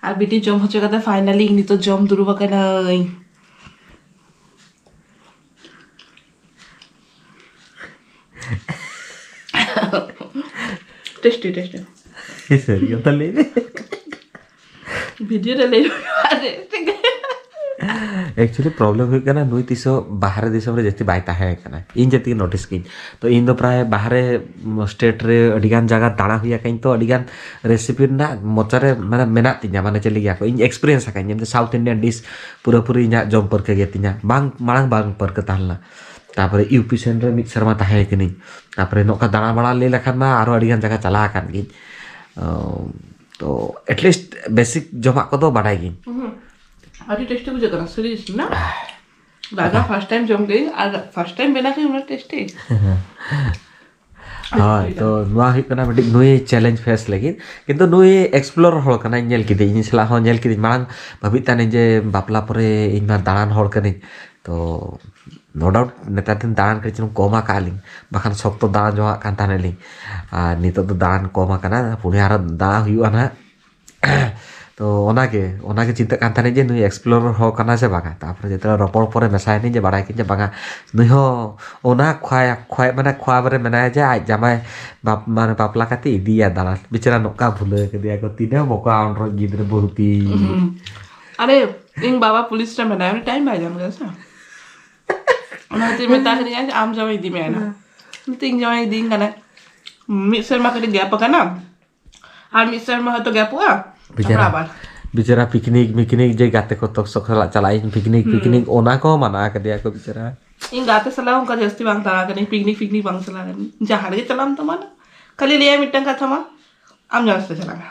ᱟᱨ ᱵᱤᱴᱤ ᱡᱚᱢ ᱦᱚᱪᱚ ᱠᱟᱛᱮ ᱯᱷᱟᱭᱱᱟᱞᱤ ᱤᱧ ᱱᱤᱛᱚᱜ ᱡᱚᱢ ᱫᱩᱲᱩᱵ ᱟᱠᱟᱱᱟᱹᱧ᱾ Tasty, tasty. ᱥᱟᱹᱨᱤ ᱠᱟᱛᱷᱟ ᱞᱟᱹᱭ ᱢᱮ᱾ ᱵᱷᱤᱰᱤᱭᱳ ᱨᱮ ᱞᱟᱹᱭ ᱦᱩᱭᱩᱜᱼᱟ ᱡᱮ, ᱴᱷᱤᱠ ᱜᱮᱭᱟ᱾ ᱮᱠᱪᱩᱭᱮᱞᱤ ᱯᱨᱚᱵᱞᱮᱢ ᱦᱩᱭᱩᱜ ᱠᱟᱱᱟ, ᱱᱩᱭ ᱛᱤᱥ ᱦᱚᱸ ᱵᱟᱦᱨᱮ ᱫᱤᱥᱚᱢ ᱨᱮ ᱡᱟᱹᱥᱛᱤ ᱵᱟᱭ ᱛᱟᱦᱮᱸ ᱠᱟᱱᱟ᱾ ᱤᱧ ᱡᱟᱹᱛᱤ ᱜᱮ ᱱᱳᱴᱤᱥ ᱠᱤᱧ᱾ ᱛᱚ ᱤᱧ ᱫᱚ ᱯᱨᱟᱭ ᱵᱟᱦᱨᱮ ᱥᱴᱮᱴ ᱨᱮ ᱟᱹᱰᱤ ᱜᱟᱱ ᱡᱟᱭᱜᱟ ᱫᱟᱬᱟ ᱦᱩᱭ ᱟᱠᱟᱱ, ᱛᱚ ᱟᱹᱰᱤ ᱜᱟᱱ ᱨᱮᱥᱤᱯᱤ ᱨᱮᱱᱟᱜ ᱢᱚᱪᱟ ᱨᱮ ᱢᱟᱱᱮ ᱢᱮᱱᱟᱜ ᱛᱤᱧᱟ, ᱢᱟᱱᱮ ᱪᱮᱫ ᱞᱟᱹᱭ ᱜᱮᱭᱟ ᱠᱚ, ᱤᱧ ᱮᱠᱥᱯᱤᱨᱤᱭᱮᱱᱥ ᱟᱠᱟᱫᱟᱹᱧ᱾ ᱡᱮᱢᱚᱱ ᱥᱟᱣᱩᱛᱷ ᱤᱱᱰᱤᱭᱟᱱ ᱰᱤᱥ ᱯᱩᱨᱟᱹᱯᱩᱨᱤ ᱤᱧᱟᱹᱜ ᱡᱚᱢ ᱯᱟᱹᱨᱠᱟᱹ ᱜᱮ ᱛᱤᱧᱟ, ᱵᱟᱝ, ᱢᱟᱲᱟᱝ ᱵᱟᱝ ᱯᱟᱹᱨᱠᱟᱹ ᱛᱟᱦᱮᱸ ᱞᱮᱱᱟ᱾ ᱛᱟᱨᱯᱚᱨᱮ ᱤᱭᱩ ᱯᱤ ᱥᱮᱱ ᱨᱮ ᱢᱤᱫ ᱥᱮᱨᱢᱟ ᱛᱟᱦᱮᱸ ᱠᱟᱹᱱᱟᱹᱧ᱾ ᱛᱟᱨᱯᱚᱨᱮ ᱱᱚᱝᱠᱟ ᱫᱟᱬᱟ ᱵᱟᱲᱟ ᱞᱟᱹᱭ ᱞᱮᱠᱷᱟᱱ ᱢᱟ ᱟᱨᱚ ᱟᱹᱰᱤ ᱜᱟᱱ ᱡᱟᱭᱜᱟ ᱪᱟᱞᱟᱣ ᱟᱠᱟᱱ ᱜᱤᱧ᱾ ᱚ, ᱛᱚ ᱮᱴᱞᱤᱥᱴ ᱵᱮᱥᱤᱠ ᱡᱚᱢᱟᱜ ᱠᱚᱫᱚ ᱵᱟᱰᱟᱭ ᱜᱤᱧ᱾ ᱦᱩᱸ᱾ ᱟᱹᱰᱤ ᱴᱮᱥᱴᱤ ᱵᱩᱡᱷᱟᱹᱜ ᱠᱟᱱᱟ, ᱥᱤᱨᱤᱭᱟᱥᱞᱤ ᱱᱟ᱾ ᱫᱟᱫᱟ ᱯᱷᱟᱥᱴ ᱴᱟᱭᱤᱢ ᱡᱚᱢ ᱠᱮᱫᱟᱹᱧ ᱟᱨ ᱯᱷᱟᱥᱴ ᱴᱟᱭᱤᱢ ᱵᱮᱱᱟᱣ ᱠᱮᱫᱟᱹᱧ, ᱩᱱᱟᱹᱜ ᱴᱮᱥᱴᱤ᱾ ᱦᱳᱭ, ᱛᱚ ᱱᱚᱣᱟ ᱦᱩᱭᱩᱜ ᱠᱟᱱᱟ ᱢᱤᱫᱴᱤᱡ ᱱᱩᱭ ᱪᱮᱞᱮᱧᱡᱽ ᱯᱷᱮᱥ ᱞᱟᱹᱜᱤᱫ᱾ ᱠᱤᱱᱛᱩ ᱱᱩᱭ ᱮᱠᱥᱯᱞᱳᱨ ᱦᱚᱲ ᱠᱟᱱᱟᱭ, ᱧᱮᱞ ᱠᱤᱫᱟᱹᱧ, ᱤᱧ ᱥᱟᱞᱟᱜ ᱦᱚᱸ ᱧᱮᱞ ᱠᱤᱫᱟᱹᱧ᱾ ᱢᱟᱲᱟᱝ ᱵᱷᱟᱹᱵᱤᱛ ᱛᱟᱦᱮᱱᱟᱹᱧ ᱡᱮ ᱵᱟᱯᱞᱟ ᱯᱚᱨᱮ ᱤᱧ ᱢᱟ ᱫᱟᱬᱟᱱ ᱦᱚᱲ ᱠᱟᱹᱱᱟᱹᱧ, ᱛᱚ ᱱᱳ ᱰᱟᱣᱩᱴ ᱱᱮᱛᱟᱨ ᱫᱤᱱ ᱫᱟᱬᱟᱱ ᱠᱟᱹᱴᱤᱡ ᱪᱩᱞᱩᱝ ᱠᱚᱢ ᱟᱠᱟᱫ ᱞᱤᱧ, ᱵᱟᱠᱷᱟᱱ ᱥᱚᱠᱛᱚ ᱫᱟᱬᱟᱱ ᱡᱚᱝᱟᱜ ᱠᱟᱱ ᱛᱟᱦᱮᱱᱟᱞᱤᱧ᱾ ᱟᱨ ᱱᱤᱛᱚᱜ ᱫᱚ ᱫᱟᱬᱟᱱ ᱠᱚᱢ ᱟᱠᱟᱱᱟ, ᱯᱩᱱᱮ ᱟᱨᱚ ᱫᱟᱬᱟ ᱦᱩᱭᱩᱜᱼᱟ ᱱᱟᱦᱟᱜ᱾ ᱛᱚ ᱚᱱᱟᱜᱮ ᱚᱱᱟᱜᱮ ᱪᱤᱱᱛᱟᱹᱜ ᱠᱟᱱ ᱛᱟᱦᱮᱱᱟᱹᱧ ᱡᱮ ᱱᱩᱭ ᱮᱠᱥᱯᱞᱳᱨ ᱦᱚᱲ ᱠᱟᱱᱟᱭ ᱥᱮ ᱵᱟᱝᱟ᱾ ᱛᱟᱨᱯᱚᱨᱮ ᱡᱮᱛᱮ ᱨᱚᱯᱚᱲ ᱯᱚᱨᱮ ᱢᱮᱥᱟᱭᱮᱱᱟᱹᱧ ᱡᱮ ᱵᱟᱲᱟᱭ ᱠᱤᱱ ᱡᱮ ᱵᱟᱝᱟ, ᱱᱩᱭ ᱦᱚᱸ ᱚᱱᱟ ᱠᱷᱚᱣᱟᱭ ᱠᱷᱚᱣᱟᱭ ᱢᱟᱱᱮ ᱠᱷᱚᱣᱟᱵ ᱨᱮ ᱢᱮᱱᱟᱭᱟ ᱡᱮ ᱟᱡ ᱡᱟᱢᱟᱭ ᱵᱟᱯ- ᱢᱟᱱᱮ ᱵᱟᱯᱞᱟ ᱠᱟᱛᱮ ᱤᱫᱤᱭᱟ ᱫᱟᱬᱟᱱ᱾ ᱵᱮᱪᱟᱨᱟ ᱱᱚᱝᱠᱟ ᱵᱷᱩᱞᱟᱹᱣ ᱠᱟᱫᱮᱭᱟ ᱠᱚ, ᱛᱤᱱᱟᱹᱜ ᱵᱚᱠᱟ ᱟᱱᱰᱨᱚᱭ ᱜᱤᱫᱽᱨᱟᱹ ᱵᱟᱹᱦᱩᱛᱤ᱾ ᱦᱩᱸ᱾ ᱟᱨᱮ, ᱤᱧ ᱵᱟᱵᱟ ᱯᱩᱞᱤᱥ ᱨᱮ ᱢᱮᱱᱟᱭᱟ, ᱩᱱᱤ ᱴᱟᱭᱤᱢ ᱵᱟᱭ ᱧᱟᱢ ᱜᱮᱭᱟ ᱥᱮ᱾ ᱚᱱᱟ ᱠᱷᱟᱹᱛᱤᱨ ᱢᱮᱛᱟ ᱠᱟᱹᱫᱤᱧᱟ ᱡᱮ ᱟᱢ ᱡᱟᱢᱟᱭ ᱤᱫᱤ ᱢᱮ ᱟᱭ ᱱᱟ᱾ ᱦᱮᱸ᱾ ᱢᱤᱛᱟᱹᱧ ᱡᱟᱢᱟᱭ ᱤᱫᱤᱧ ᱠᱟᱱᱟ᱾ ᱢᱤᱫ ᱥᱮᱨᱢᱟ ᱠᱟᱹᱴᱤᱡ ᱜᱮᱯ ᱟᱠᱟᱱᱟ᱾ ᱟᱨ ᱢᱤᱫ ᱥᱮᱨᱢᱟ ᱦᱚᱭᱛᱳ ᱜᱮᱯᱚᱜᱼᱟ᱾ ᱵᱮᱪᱟᱨᱟ, ᱛᱟᱨᱯᱚᱨ ᱟᱵᱟᱨ᱾ ᱵᱮᱪᱟᱨᱟ ᱯᱤᱠᱱᱤᱠ ᱢᱤᱠᱱᱤᱠ ᱡᱮ ᱜᱟᱛᱮ ᱠᱚ ᱛᱚᱠ ᱥᱚᱠ ᱥᱟᱞᱟᱜ ᱪᱟᱞᱟᱜ ᱤᱧ ᱯᱤᱠᱱᱤᱠ ᱦᱩᱸ᱾ ᱯᱤᱠᱱᱤᱠ ᱚᱱᱟ ᱠᱚ ᱢᱟᱱᱟ ᱠᱟᱫᱮᱭᱟ ᱠᱚ ᱵᱮᱪᱟᱨᱟ᱾ ᱤᱧ ᱜᱟᱛᱮ ᱥᱟᱞᱟᱜ ᱚᱱᱠᱟ ᱡᱟᱹᱥᱛᱤ ᱵᱟᱝ ᱪᱟᱞᱟᱣ ᱠᱟᱹᱱᱟᱹᱧ, ᱯᱤᱠᱱᱤᱠ ᱯᱤᱠᱱᱤᱠ ᱵᱟᱝ ᱪᱟᱞᱟᱣ ᱠᱟᱹᱱᱟᱹᱧ᱾ ᱡᱟᱦᱟᱸ ᱨᱮᱜᱮ ᱪᱟᱞᱟᱣ ᱛᱟᱢᱟ ᱱᱟ, ᱠᱷᱟᱹᱞᱤ ᱞᱟᱹᱭᱟᱭ ᱢᱤᱫᱴᱟᱝ ᱠᱟᱛᱷᱟ ᱢᱟ, ᱟᱢ ᱡᱟᱦᱟᱸ ᱥᱮᱫ ᱪᱟᱞᱟᱜ ᱢᱮ᱾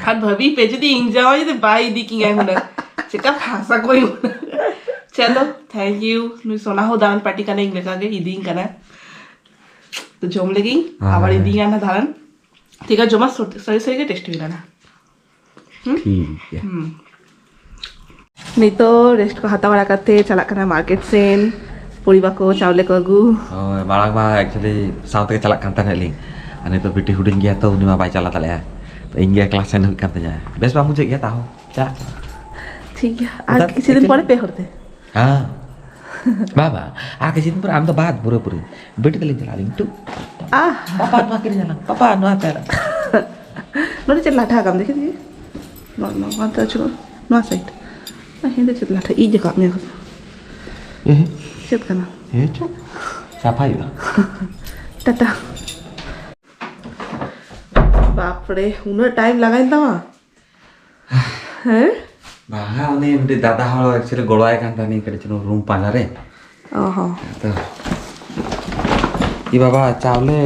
ᱟᱨ ᱵᱷᱟᱹᱵᱤ ᱯᱮ ᱡᱩᱫᱤ ᱤᱧ ᱡᱟᱶᱟᱭ ᱡᱩᱫᱤ ᱵᱟᱭ ᱤᱫᱤ ᱠᱤᱧᱟᱭ ᱦᱩᱱᱟᱹᱝ, ᱪᱮᱠᱟ ᱯᱷᱟᱸᱥᱟ ᱠᱚ ᱦᱩᱭᱩᱜᱼᱟ᱾ ᱪᱚᱞᱚ, thank you᱾ ᱱᱩᱭ ᱥᱳᱱᱟ ᱦᱚᱸ ᱫᱟᱬᱟᱱ ᱯᱟᱨᱴᱤ ᱠᱟᱱᱟᱭ, ᱤᱧ ᱞᱮᱠᱟ ᱜᱮ ᱤᱫᱤᱧ ᱠᱟᱱᱟᱭ᱾ ᱛᱚ ᱡᱚᱢ ᱞᱟᱹᱜᱤᱫ ᱤᱧ, ᱟᱵᱟᱨ ᱦᱮᱸ᱾ ᱤᱫᱤᱧᱟ ᱱᱟ ᱫᱟᱬᱟᱱ᱾ ᱴᱷᱤᱠ ᱜᱮᱭᱟ, ᱡᱚᱢᱟ ᱥᱚᱴ-, ᱥᱟᱹᱨᱤ ᱥᱟᱹᱨᱤ ᱜᱮ ᱴᱮᱥᱴ ᱦᱩᱭ ᱞᱮᱱᱟ᱾ ᱦᱩᱸ? ᱴᱷᱤᱠ ᱜᱮᱭᱟ᱾ ᱦᱩᱸ᱾ ᱱᱤᱛᱚᱜ ᱨᱮᱥᱴ ᱠᱚ ᱦᱟᱛᱟᱣ ᱵᱟᱲᱟ ᱠᱟᱛᱮ ᱪᱟᱞᱟᱜ ᱠᱟᱱᱟ ᱢᱟᱨᱠᱮᱴ ᱥᱮᱱ, ᱯᱚᱨᱤᱵᱟ ᱠᱚ, ᱪᱟᱣᱞᱮ ᱠᱚ ᱟᱹᱜᱩ᱾ ᱦᱳᱭ, ᱢᱟᱲᱟᱝ ᱢᱟ actually ᱥᱟᱶ ᱛᱮᱜᱮ ᱪᱟᱞᱟᱜ ᱠᱟᱱ ᱛᱟᱦᱮᱸᱫ ᱞᱤᱧ, ᱟᱨ ᱱᱤᱛᱚᱜ ᱵᱤᱴᱤ ᱦᱩᱰᱤᱧ ᱜᱮᱭᱟ ᱛᱚ, ᱩᱱᱤ ᱢᱟ ᱵᱟᱭ ᱪᱟᱞᱟᱣ ᱫᱟᱲᱮᱭᱟᱜᱼᱟ, ᱛᱚ ᱤᱧ ᱜᱮ ᱮᱠᱞᱟ ᱥᱮᱱ ᱦᱩᱭᱩᱜ ᱠᱟᱱ ᱛᱤᱧᱟ᱾ ᱵᱮᱥ ᱵᱟᱝ ᱵᱩᱡᱷᱟᱹᱜ ᱜᱮᱭᱟ ᱛᱟᱦᱚᱸ ᱪᱟᱞᱟᱜ᱾ ᱴᱷᱤᱠ ᱜᱮᱭᱟ, ᱟᱨ ᱚᱱᱟ ᱠᱤᱪᱷᱩ ᱫᱤᱱ actually ᱯᱚᱨᱮ ᱯᱮ ᱦᱚᱲ ᱛᱮ᱾ ᱦᱮᱸ᱾ ᱵᱟᱵᱟ, ᱟᱨ ᱠᱤᱪᱷᱩ ᱫᱤᱱ ᱯᱚᱨᱮ ᱟᱢ ᱫᱚ ᱵᱟᱫ ᱯᱩᱨᱟᱹᱯᱩᱨᱤ᱾ ᱵᱤᱴᱤ ᱛᱟᱹᱞᱤᱧ ᱪᱟᱞᱟᱜ ᱟᱹᱞᱤᱧ ᱴᱩ᱾ ᱟᱦ᱾ ᱯᱟᱯᱟ ᱱᱚᱣᱟ ᱠᱤᱨᱤᱧ ᱟᱞᱟᱝ, ᱯᱟᱯᱟ ᱱᱚᱣᱟ ᱛᱮ ᱟᱞᱟᱝ᱾ ᱱᱚᱰᱮ ᱪᱮᱫ ᱞᱟᱴᱷᱟ ᱟᱠᱟᱢ ᱫᱮᱠᱷᱮ ᱫᱤᱭᱮ? ᱱᱚᱣᱟ, ᱱᱚᱣᱟ, ᱱᱚᱣᱟ ᱛᱮ ᱟᱹᱪᱩᱨᱚᱜ ᱢᱮ᱾ ᱱᱚᱣᱟ ᱥᱟᱭᱤᱰ᱾ ᱟᱨ ᱦᱮᱸᱫᱮ ᱪᱮᱫ ᱞᱟᱴᱷᱟ ᱤᱡ ᱟᱠᱟᱫ ᱢᱮᱭᱟ ᱠᱚ? ᱮ? ᱪᱮᱫ ᱠᱟᱱᱟ? ᱮ ᱪᱚ᱾ ᱥᱟᱯᱷᱟ ᱦᱩᱭᱩᱜᱼᱟ᱾ ᱴᱟᱴᱟ᱾ ᱵᱟᱯᱨᱮ, ᱩᱱᱟᱹᱜ ᱴᱟᱭᱤᱢ ᱞᱟᱜᱟᱭᱮᱱ ᱛᱟᱢᱟ? ᱦᱮᱸ? ᱵᱟᱝᱟ, ᱩᱱᱤ ᱢᱤᱫᱴᱤᱡ ᱫᱟᱫᱟ ᱦᱚᱲ actually ᱜᱚᱲᱚᱣᱟᱭ ᱠᱟᱱ ᱛᱟᱦᱮᱱᱤᱧ ᱠᱟᱹᱴᱤᱡ ᱪᱩᱞᱩᱝ ᱨᱩᱢ ᱯᱟᱸᱡᱟ ᱨᱮ᱾ ᱚ ᱦᱚᱸ᱾ ᱛᱚ, ᱤ ᱵᱟᱵᱟ, ᱪᱟᱣᱞᱮ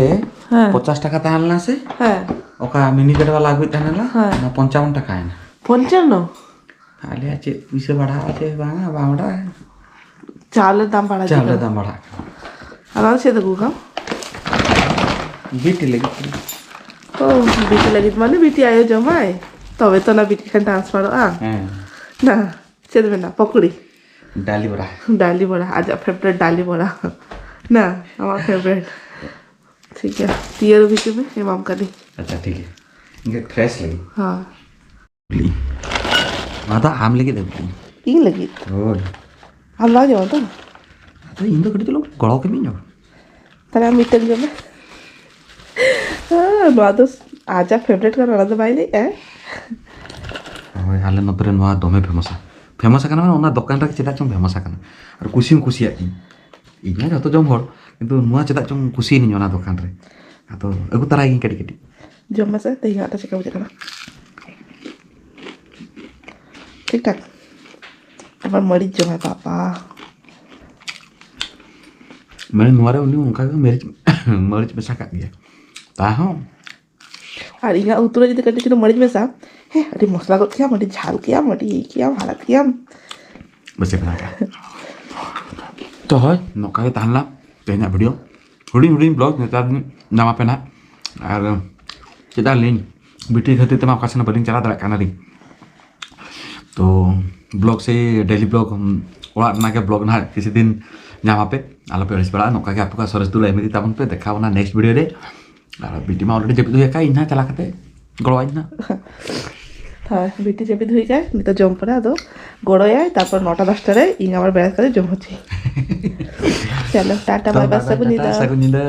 ᱦᱮᱸ᱾ ᱯᱚᱧᱪᱟᱥ ᱴᱟᱠᱟ ᱛᱟᱦᱮᱸ ᱞᱮᱱᱟ ᱥᱮ? ᱦᱮᱸ᱾ ᱚᱠᱟ ᱢᱤᱱᱤᱠᱮᱴ ᱵᱟᱞᱟ ᱟᱹᱜᱩᱭᱮᱫ ᱛᱟᱦᱮᱱᱟ? ᱦᱮᱸ᱾ ᱚᱱᱟ ᱯᱚᱧᱪᱟᱵᱚᱱ ᱴᱟᱠᱟᱭᱮᱱᱟ᱾ ᱯᱚᱧᱪᱟᱱᱱᱚ? ᱟᱞᱮᱭᱟᱜ ᱪᱮᱫ ᱯᱩᱭᱥᱟᱹ ᱵᱟᱲᱦᱟᱜᱼᱟ ᱪᱮ ᱵᱟᱝᱟ, ᱵᱟᱝ ᱵᱟᱲᱦᱟᱜᱼᱟ᱾ ᱪᱟᱣᱞᱮ ᱫᱟᱢ ᱵᱟᱲᱦᱟᱣ ᱪᱟᱣᱞᱮ ᱪᱮᱫᱟᱜ? ᱫᱟᱢ ᱵᱟᱲᱦᱟᱜ ᱠᱟᱱᱟ᱾ ᱟᱫᱚ ᱪᱮᱫ ᱟᱹᱜᱩ ᱠᱟᱢ? ᱵᱤᱴᱤ ᱞᱟᱹᱜᱤᱫ᱾ ᱚ, ᱵᱤᱴᱤ ᱞᱟᱹᱜᱤᱫ ᱢᱟᱱᱮ ᱵᱤᱴᱤ ᱟᱭᱳ ᱡᱚᱢᱟᱭ? ᱛᱚᱵᱮ ᱛᱚ ᱚᱱᱟ ᱵᱤᱴᱤ ᱴᱷᱮᱱ ᱴᱨᱟᱱᱥᱯᱷᱟᱨᱚᱜᱼᱟ᱾ ᱦᱮᱸ᱾ ᱱᱟ, ᱪᱮᱫ ᱢᱮᱱᱟᱜᱼᱟ? ᱯᱚᱠᱚᱲᱤ? ᱰᱟᱞᱤ ᱵᱚᱲᱟ᱾ ᱰᱟᱞᱤ ᱵᱚᱲᱟ, ᱟᱡᱟᱜ ᱯᱷᱮᱵᱟᱨᱮᱴ ᱰᱟᱞᱤ ᱵᱚᱲᱟ᱾ ᱱᱟ, ᱟᱢᱟᱜ ᱯᱷᱮᱵᱟᱨᱮᱴ᱾ ᱴᱷᱤᱠ ᱜᱮᱭᱟ, ᱛᱤᱭᱟᱹᱨ ᱦᱤᱡᱩᱜ ᱢᱮ, ᱮᱢᱟᱢ ᱠᱟᱹᱱᱟᱹᱧ᱾ ᱟᱪᱪᱷᱟ, ᱴᱷᱤᱠ ᱜᱮᱭᱟ᱾ ᱤᱧ ᱜᱮ ᱯᱷᱨᱮᱥ ᱞᱟᱹᱜᱤᱫ᱾ ᱦᱳᱭ᱾ ᱱᱚᱣᱟ ᱫᱚ ᱟᱢ ᱞᱟᱹᱜᱤᱫ ᱟᱹᱜᱩ ᱠᱟᱜ ᱟᱹᱧ᱾ ᱤᱧ ᱞᱟᱹᱜᱤᱫ? ᱦᱳᱭ᱾ ᱟᱢ ᱵᱟᱢ ᱡᱚᱢᱟ ᱛᱚ? ᱟᱫᱚ ᱤᱧ ᱫᱚ ᱠᱟᱹᱴᱤᱡ ᱪᱩᱞᱩᱝ ᱜᱚᱲᱚ ᱠᱟᱹᱢᱤᱧ ᱡᱚᱢ᱾ ᱛᱟᱦᱞᱮ ᱟᱢ ᱢᱤᱫᱴᱮᱱ ᱡᱚᱢ ᱢᱮ᱾ ᱦᱮᱸ, ᱱᱚᱣᱟ ᱫᱚ ᱟᱡᱟᱜ ᱯᱷᱮᱵᱟᱨᱮᱴ ᱠᱟᱱᱟ, ᱚᱱᱟ ᱫᱚ ᱵᱟᱭ ᱞᱟᱹᱭᱮᱜᱼᱟ᱾ ᱦᱳᱭ, ᱟᱞᱮ ᱱᱚᱛᱮ ᱨᱮ ᱱᱚᱣᱟ ᱫᱚᱢᱮ ᱯᱷᱮᱢᱟᱥᱟ᱾ ᱯᱷᱮᱢᱟᱥ ᱟᱠᱟᱱᱟ ᱢᱟᱱᱮ ᱚᱱᱟ ᱫᱚᱠᱟᱱ ᱨᱮ ᱪᱮᱫᱟᱜ ᱪᱚᱝ ᱯᱷᱮᱢᱟᱥ ᱟᱠᱟᱱᱟ᱾ ᱟᱨ ᱠᱩᱥᱤ ᱦᱚᱸ ᱠᱩᱥᱤᱭᱟᱜ ᱜᱤᱭᱟᱹᱧ᱾ ᱤᱧ ᱢᱟ ᱡᱷᱚᱛᱚ ᱡᱚᱢ ᱦᱚᱲ, ᱠᱤᱱᱛᱩ ᱱᱚᱣᱟ ᱪᱮᱫᱟᱜ ᱪᱚᱝ ᱠᱩᱥᱤᱭᱮᱱᱟᱹᱧ ᱚᱱᱟ ᱫᱚᱠᱟᱱ ᱨᱮ᱾ ᱟᱫᱚ ᱟᱹᱜᱩ ᱛᱟᱨᱟᱭ ᱜᱤᱧ ᱠᱟᱹᱴᱤᱡ ᱠᱟᱹᱴᱤᱡ᱾ ᱡᱚᱢ ᱢᱮᱥᱮ, ᱛᱮᱦᱮᱧ ᱟᱜ ᱫᱚ ᱪᱮᱫ ᱞᱮᱠᱟ ᱵᱩᱡᱷᱟᱹᱜ ᱠᱟᱱᱟ? ᱴᱷᱤᱠ ᱴᱷᱟᱠ? ᱟᱵᱟᱨ ᱢᱟᱹᱨᱤᱪ ᱡᱚᱢᱟᱭ ᱵᱟᱵᱟ᱾ ᱢᱟᱱᱮ ᱱᱚᱣᱟ ᱨᱮ ᱩᱱᱤ ᱚᱱᱠᱟ ᱜᱮ ᱢᱟᱹᱨᱤᱪ, ᱢᱟᱹᱨᱤᱪ ᱢᱮᱥᱟ ᱠᱟᱜ ᱜᱮᱭᱟ᱾ ᱛᱟᱦᱚᱸ ᱟᱨ ᱤᱧᱟᱹᱜ ᱩᱛᱩ ᱨᱮ ᱡᱩᱫᱤ ᱠᱟᱹᱴᱤᱡ ᱪᱩᱞᱩᱝ ᱢᱟᱹᱨᱤᱪ ᱢᱮᱥᱟ, ᱦᱮᱸ, ᱟᱹᱰᱤ ᱢᱚᱥᱞᱟ ᱜᱚᱫ ᱠᱮᱭᱟᱢ, ᱟᱹᱰᱤ ᱡᱷᱟᱞ ᱠᱮᱭᱟᱢ, ᱟᱹᱰᱤ ᱤᱭᱟᱹ ᱠᱮᱭᱟᱢ, ᱦᱟᱞᱟᱛ ᱠᱮᱭᱟᱢ᱾ ᱵᱮᱥ ᱮ ᱵᱮᱱᱟᱣ ᱠᱟᱜᱼᱟ᱾ ᱛᱚ ᱦᱳᱭ, ᱱᱚᱝᱠᱟ ᱜᱮ ᱛᱟᱦᱮᱸ ᱞᱮᱱᱟ ᱛᱮᱦᱮᱧᱟᱜ ᱵᱷᱤᱰᱤᱭᱳ᱾ ᱦᱩᱰᱤᱧ ᱦᱩᱰᱤᱧ ᱵᱞᱚᱜ ᱱᱮᱛᱟᱨ ᱧᱟᱢ ᱟᱯᱮ ᱱᱟᱦᱟᱜ᱾ ᱟᱨ ᱪᱮᱫᱟᱜ ᱞᱟᱹᱭᱟᱹᱧ, ᱵᱤᱴᱤ ᱠᱷᱟᱹᱛᱤᱨ ᱛᱮᱢᱟ ᱚᱠᱟ ᱥᱮᱱ ᱦᱚᱸ ᱵᱟᱹᱞᱤᱧ ᱪᱟᱞᱟᱣ ᱫᱟᱲᱮᱭᱟᱜ ᱠᱟᱱᱟ ᱞᱤᱧ᱾ ᱛᱚ ᱵᱞᱚᱜ ᱥᱮ ᱰᱮᱞᱤ ᱵᱞᱚᱜ, ᱚᱲᱟᱜ ᱨᱮᱱᱟᱜ ᱜᱮ ᱵᱞᱚᱜ ᱱᱟᱦᱟᱜ ᱠᱤᱪᱷᱩ ᱫᱤᱱ ᱧᱟᱢ ᱟᱯᱮ, ᱟᱞᱚᱯᱮ ᱟᱹᱲᱤᱥ ᱵᱟᱲᱟᱜᱼᱟ᱾ ᱱᱚᱝᱠᱟ ᱜᱮ ᱟᱯᱮ ᱠᱚᱣᱟᱜ ᱥᱚᱨᱮᱥ ᱫᱩᱞᱟᱹᱲ ᱮᱢ ᱤᱫᱤ ᱛᱟᱵᱚᱱ ᱯᱮ᱾ ᱫᱮᱠᱷᱟᱣ ᱵᱚᱱᱟ ᱱᱮᱠᱥᱴ ᱵᱷᱤᱰᱤᱭᱳ ᱨᱮ᱾ ᱟᱨ ᱵᱤᱴᱤ ᱢᱟ ᱚᱞᱨᱮᱰᱤ ᱡᱟᱹᱯᱤᱫ ᱦᱩᱭ ᱟᱠᱟᱫ, ᱤᱧ ᱦᱟᱸᱜ ᱪᱟᱞᱟᱣ ᱠᱟᱛᱮ ᱜᱚᱲᱚᱣᱟᱹᱧ ᱱᱟᱦᱟᱜ᱾ ᱦᱳᱭ, ᱵᱤᱴᱤ ᱡᱟᱹᱯᱤᱫ ᱦᱩᱭ ᱠᱟᱭ, ᱱᱤᱛᱚᱜ ᱡᱚᱢ ᱯᱚᱨᱮ ᱟᱫᱚ ᱜᱚᱲᱚᱭᱟᱭ, ᱛᱟᱨᱯᱚᱨ ᱱᱚᱴᱟ ᱫᱚᱥᱴᱟ ᱨᱮ ᱤᱧ ᱟᱵᱟᱨ ᱵᱮᱨᱮᱫ ᱠᱟᱛᱮ ᱡᱚᱢ ᱦᱚᱪᱚᱭ᱾ ᱪᱚᱞᱚ, ᱴᱟᱴᱟ, ᱵᱟᱭ ᱵᱟᱭ, ᱥᱟᱹᱜᱩᱱ ᱧᱤᱫᱟᱹ᱾ ᱥᱟᱹᱜᱩᱱ ᱧᱤᱫᱟᱹ᱾